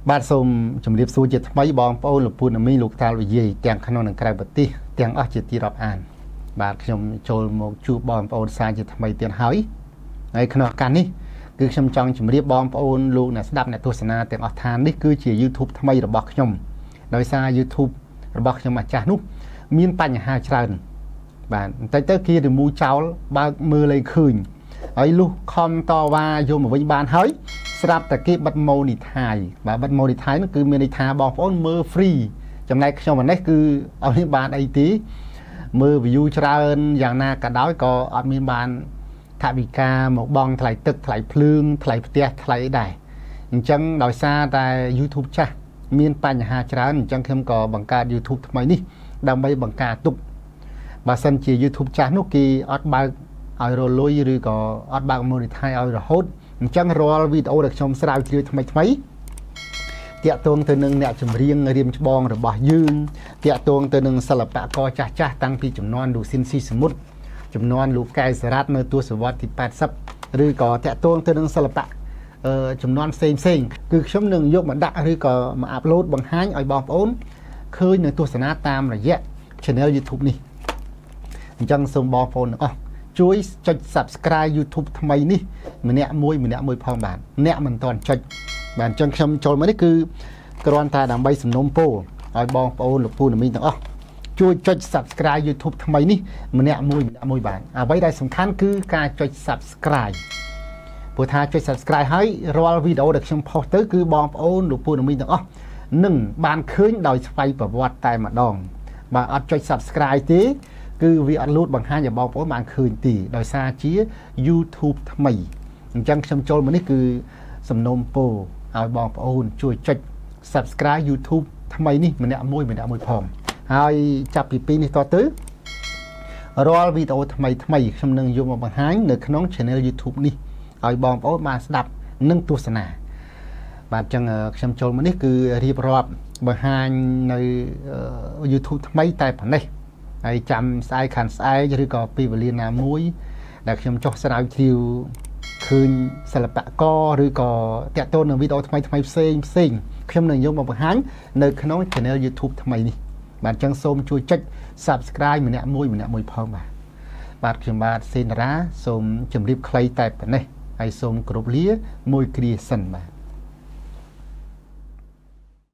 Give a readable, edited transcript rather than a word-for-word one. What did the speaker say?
បាទសូមជម្រាបសួរជាថ្មីបងប្អូនលោកពូណាមីលោកតាលោកយាយទាំងក្នុងនិងក្រៅប្រទេសទាំងអស់ជាទីរាប់អានបាទខ្ញុំចូលមកជួបបងប្អូនសាជាថ្មីទៀតហើយហើយក្នុងឱកាសនេះគឺខ្ញុំចង់ជម្រាបបងប្អូនលោកអ្នកស្ដាប់អ្នកទស្សនាទាំងអស់ថានេះគឺជា YouTube ថ្មីរបស់ខ្ញុំដោយសារ YouTube របស់ខ្ញុំអាចាស់នោះមានបញ្ហាច្រើនបាទបន្តិចទៅគេ remove ចោលបើកមើលលែងឃើញហើយលុះខំតវ៉ាយកមកវិញបានហើយស្រាប់តែគេបិទ monetize បាទបិទ monetize នោះគឺមានន័យថាបងប្អូនមើល free ចំណែកខ្ញុំអានេះគឺអត់មានបានអីទេមើល view ច្រើនយ៉ាងណាក៏ដោយក៏អត់មានបានថវិកាមកបង់ថ្លៃទឹកថ្លៃភ្លើងថ្លៃផ្ទះថ្លៃអីដែរអញ្ចឹងដោយសារតែ YouTube ចាស់មានបញ្ហាច្រើនអញ្ចឹងខ្ញុំក៏បង្កើត YouTube ថ្មីនេះដើម្បីបង្ការទុកបើសិនជា YouTube ចាស់នោះគេអត់បើកឲ្យរលុយឬក៏អត់បើក monetize ឲ្យរហូតអញ្ចឹងរាល់វីដេអូដែលខ្ញុំស្រាវជ្រាវថ្មីថ្មីតាក់ទងទៅនឹងអ្នកចម្រៀងរៀមច្បងរបស់យើងតាក់ទងទៅនឹងសិល្បករចាស់ចាស់តាំងពីជំនាន់លោកស៊ីនស៊ីសមុទ្រជំនាន់លោកកែសរ៉ាត់នៅទសវត្សរ៍ទី80ឬក៏តាក់ទងទៅនឹងសិល្បៈចំនួនផ្សេងផ្សេងគឺខ្ញុំនឹងយកមកដាក់ឬក៏មក upload បង្ហាញឲ្យបងប្អូនឃើញនៅទស្សនាតាមរយៈ Channel YouTube នេះអញ្ចឹងសូមបងប្អូនទាំងអស់ជួយចុច Subscribe YouTube ថ្មីនេះម្នាក់មួយម្នាក់មួយផងបាទអ្នកមិនទាន់ចុចបាទអញ្ចឹងខ្ញុំចូលមកនេះគឺគ្រាន់តែដើម្បីសំណូមពរឲ្យបងប្អូនលោកពូណាមីងទាំងអស់ជួយចុច Subscribe YouTube ថ្មីនេះម្នាក់មួយម្នាក់មួយបាទអ្វីដែលសំខាន់គឺការចុច Subscribe ព្រោះថាចុច Subscribe ហើយរាល់វីដេអូដែលខ្ញុំផុសទៅគឺបងប្អូនលោកពូណាមីងទាំងអស់នឹងបានឃើញដោយស្វ័យប្រវត្តិតែម្ដងបើអត់ចុច Subscribe ទេគឺវាអត់លូតបង្ហាញឲ្យបងប្អូនបានឃើញទេដោយសារជា YouTube ថ្មីអញ្ចឹងខ្ញុំចូលមកនេះគឺសំណូមពរឲ្យបងប្អូនជួយចុច Subscribe YouTube ថ្មីនេះម្នាក់មួយម្នាក់មួយផងហើយចាប់ពីពេលនេះតទៅរាល់វីដេអូថ្មីថ្មីខ្ញុំនឹងយកមកបង្ហាញនៅក្នុង Channel YouTube នេះឲ្យបងប្អូនបានស្ដាប់និងទស្សនាបាទអញ្ចឹងខ្ញុំចូលមកនេះគឺរៀបរាប់បង្ហាញនៅ YouTube ថ្មីតែប៉ុណ្ណេះហើយចាំស្អែកខានស្អែកឬក៏ពីវេលាណាមួយដែលខ្ញុំចុះស្រាវជ្រាវឃើញសិល្បករឬក៏តាក់ទងនឹងវីដេអូថ្មីថ្មីផ្សេងផ្សេងខ្ញុំនឹងយកមកបង្ហាញនៅក្នុង Channel YouTube ថ្មីនេះបាទអញ្ចឹងសូមជួយចុច Subscribe ម្នាក់មួយម្នាក់មួយផងបាទបាទខ្ញុំបាទសេនរាសូមជម្រាបខ្លីតែប៉ុណ្ណេះហើយសូមគោរពលាមួយគ្រាសិនបាទ។